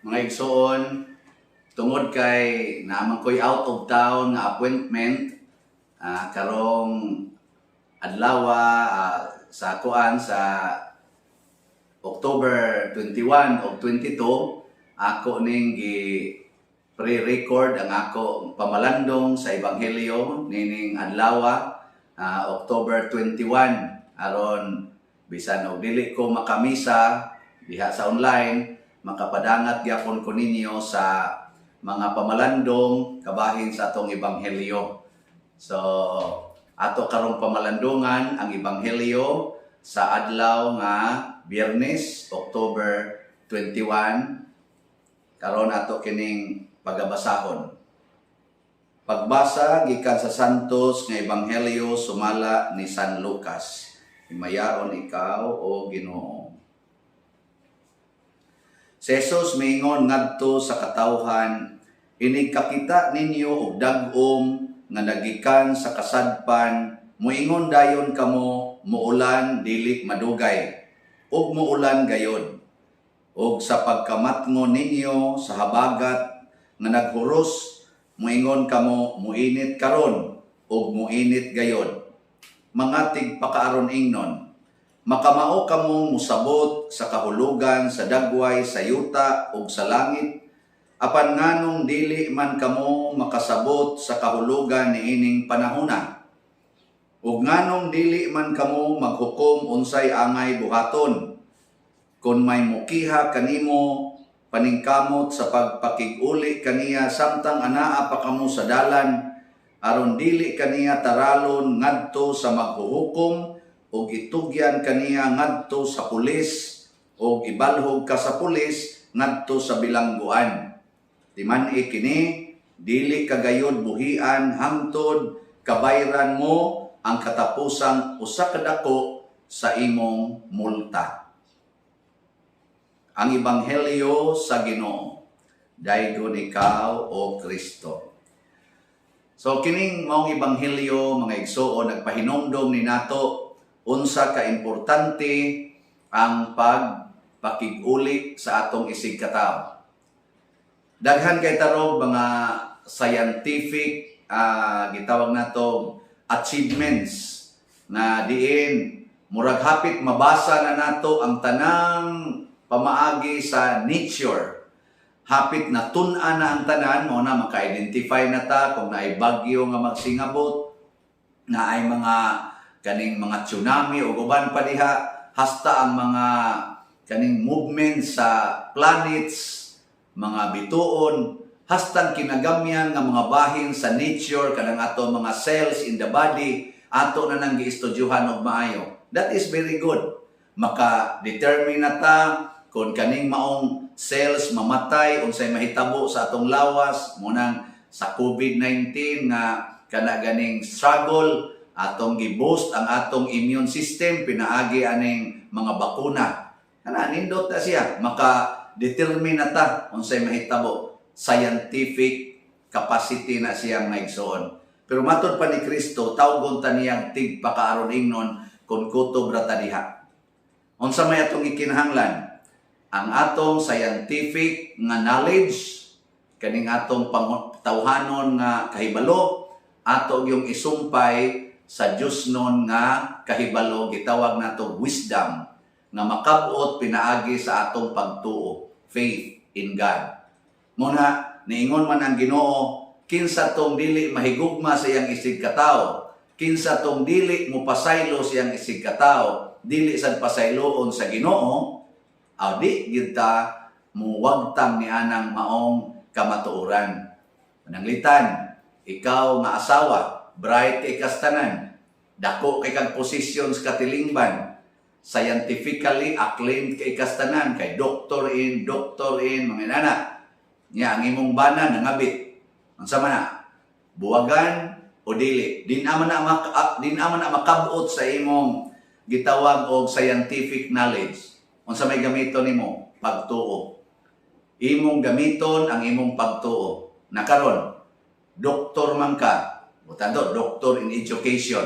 Mga igsoon, tungod kay naa man ko'y out of town nga appointment karong adlaw sa kuan sa October 21 o 22, ako ning gi pre-record ang ako pamalandong sa Ebanghelyo nining adlaw, October 21, aron bisan og dili ko makamisa diha sa online, makapadangat gyapon ko ninyo sa mga pamalandong kabahin sa atong Ebanghelyo. So ato karong pamalandungan ang Ebanghelyo sa adlaw nga Biyernes, October 21. Karon ato kining pagabasahon. Pagbasa gikan sa Santos nga Ebanghelyo sumala ni San Lucas. Himayaon ikaw, o Ginoo. Si Jesus miingon ngadto sa katawhan, "Inig kakita ninyo og dag-om nga nagikan sa kasadpan, muingon dayon kamo, 'Muulan dili madugay,' ug muulan gayod. Ug sa pagkamatngon ninyo sa habagat nga naghuros, muingon kamo, 'Muinit karon,' ug muinit gayod. Mga tigpakaaron ingnon, makamao kamo musabot sa kahulugan sa dagway sa yuta ug sa langit, apan nganong dili man kamo makasabot sa kahulugan niining panahona? Ug nganong dili man kamo maghukom unsay angay buhaton? Kung may mukiha kanimo, paningkamot sa pagpakig-uli kaniya samtang anaa pa kamo sa dalan, aron dili kaniya taralon ngadto sa maghuhukom ug itugyan kaniya ngadto sa pulis ug ibalhog ka sa pulis ngadto sa bilangguan. Timan-i kini, dili ka gayod buhian hangtod kabayran mo ang katapusang usa ka dako sa imong multa." Ang Ebanghelyo sa Ginoo. Daygon ikaw, o Kristo. So kining maong ebanghelyo, mga igsoon, nagpahinumdom ni nato unsa ka importante ang pagpakig-uli sa atong isig katawo. Daghan kay tarog mga scientific gitawag nato achievements na diin murag hapit mabasa na nato ang tanang pamaagi sa nature. Hapit na tun-an na ang tanan mo na maka-identify na ta kung naay bagyo nga magsingabot, naay mga kaning mga tsunami o uban pa diha, hasta ang mga kaning movement sa planets, mga bituon, hastang kinagamyan nga mga bahin sa nature, kanang ato mga cells in the body, ato na nang giestudyuhan og maayo. That is very good. Maka-determine na ta kung kaning maong cells mamatay, unsay mahitabo sa atong lawas. Munang sa COVID-19 nga kana ganing struggle, atong gi-boost ang atong immune system pinaagi aning mga bakuna. Kana nindot na siya, maka-determine na ta unsay mahitabo. Scientific capacity na siya, mga igsoon. Pero matod pa ni Kristo, tawgon ta niyang tigpakaaron ingnon kung kutob ra ta diha. Unsa may atong ikinahanglan? Ang atong scientific nga knowledge, kaning atong tawhanon nga kahibalo, ato yung isumpay sa Diyosnon nga kahibalo, gitawag nato wisdom, nga makabot pinaagi sa atong pagtuo, faith in God. Muna, niingon man ang Ginoo, kinsa tong dili mahigugma sa iyang isig katawo, kinsa tong dili mopasaylo sa iyang isig katawo, dili sad pasayloon sa Ginoo. Aw di gyud ta muwagtang ni anang maong kamatuoran. Pananglitan, ikaw nga asawa, bright kay kastanan, dako kay kag posisyon sa katilingban, scientifically acclaimed kay kastanan, kay doctor in, mga nana. Nya ang imong bana nangabit. Unsa man na? Buwagan o dili? Di na man na makabot sa imong gitawag og scientific knowledge. Unsa may gamiton nimo? Pagtuo. Imong gamiton ang imong pagtuo. Na karon, doktor man ka. Butando, doctor in education.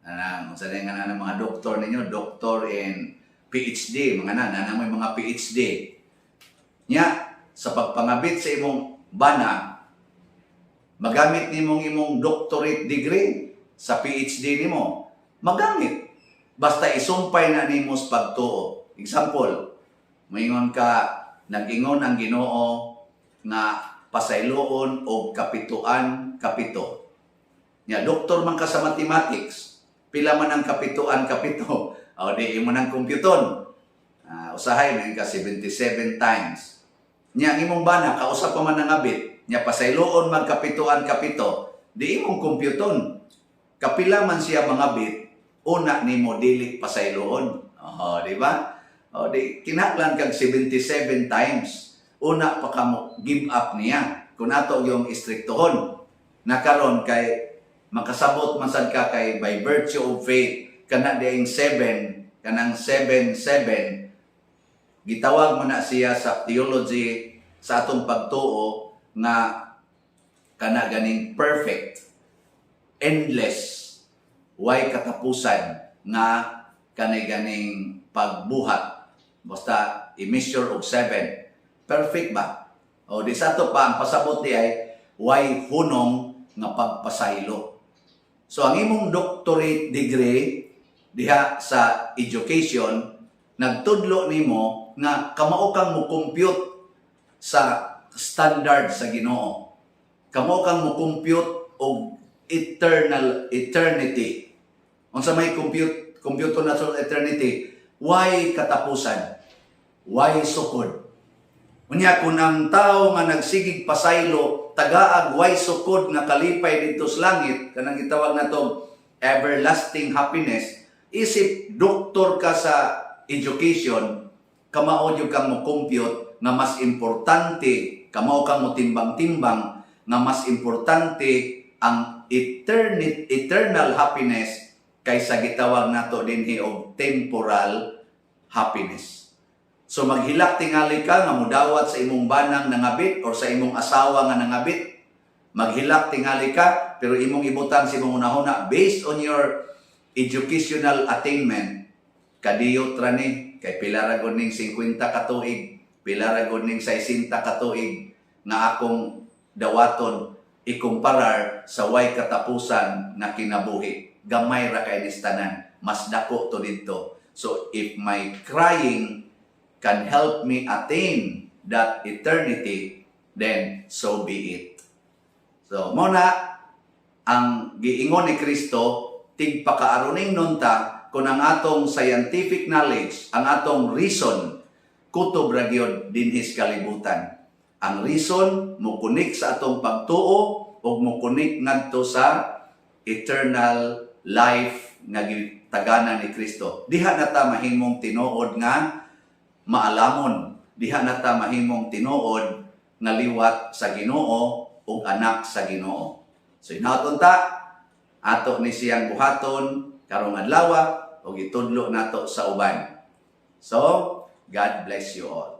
Anang unsa na nga na mga doktor ninyo, doctor in PhD, mga na, na mo mga PhD. Nya, sa pagpangabit sa imong bana, magamit nimong imong doctorate degree sa PhD nimo. Magamit. Basta isumpay na nimo sa pagtuo. Example, moingon ka, nag-ingon ang Ginoo nga pasayloon og kapituan kapito. Nya doktor man ka sa mathematics, pila man ang kapituan kapito? O di imo nang kompyuton. Usahay man ka 77 times. Nya ang imong bana kausa pa man nangabit, nya pasayloon magkapituan kapito, di imong kompyuton. Kapila man siya mangabit, una nimo dili pasayloon. Oh, di ba? O di kinahanglan kag 77 times. Una pa ka mo give up niya. Kung ato yung istriktohon. Na karon kay makasabot man sad ka kay by virtue of faith kana diing 7, kanang 7 7, gitawag man na siya sa theology, sa atong pagtuo, nga kana ganing perfect, endless, way katapusan nga kanay ganing pagbuhat. Basta i-measure og 7, perfect ba? O di sa ato pa ang pasabot di ay way hunong nga pagpasaylo. So ang imong doctorate degree diha sa education nagtudlo nimo nga kamao kang mo compute sa standard sa Ginoo. Kamao kang mo compute og eternal eternity. Unsa may compute compute na sa eternity? Way katapusan. Way sukod. Unya kung ang tao nga nagsigig pasaylo tagaag way sukod nga kalipay didto sa langit, kanang gitawag nato everlasting happiness, isip doktor ka sa education, kamao jud kang mo compute nga mas importante, kamao kang mo timbang-timbang nga mas importante ang eternal happiness kaysa gitawag nato dinhi og temporal happiness. So maghilak tingali ka nga mudawat sa imong banang nangabit or sa imong asawa nga nangabit. Maghilak tingali ka, pero imong ibutang sa imong hunahuna based on your educational attainment, kadiyot ra ni kay pila ra gud ning 50 ka tuig, pila ra gud ning 60 ka tuig nga akong dawaton ikumparar sa way katapusan nga kinabuhi. Gamay ra kay nis tanan, mas dako to didto. So if my crying can help me attain that eternity, then so be it. So, mao na ang giingon ni Kristo, tigpakaaroning nunta kung ang atong scientific knowledge, ang atong reason, kutob ra gyud dinhi sa kalibutan. Ang reason mukunik sa atong pagtuo ug mukunik ngadto sa eternal life nga gitaganan ni Kristo. Diha na ta mahimong tinuod nga maalamon. Diha na ta mahimong tinuod nga liwat sa Ginoo ug anak sa Ginoo. So hinaot unta ato ni siyang buhaton karong adlaw ug itudlo nato sa uban. So, God bless you all.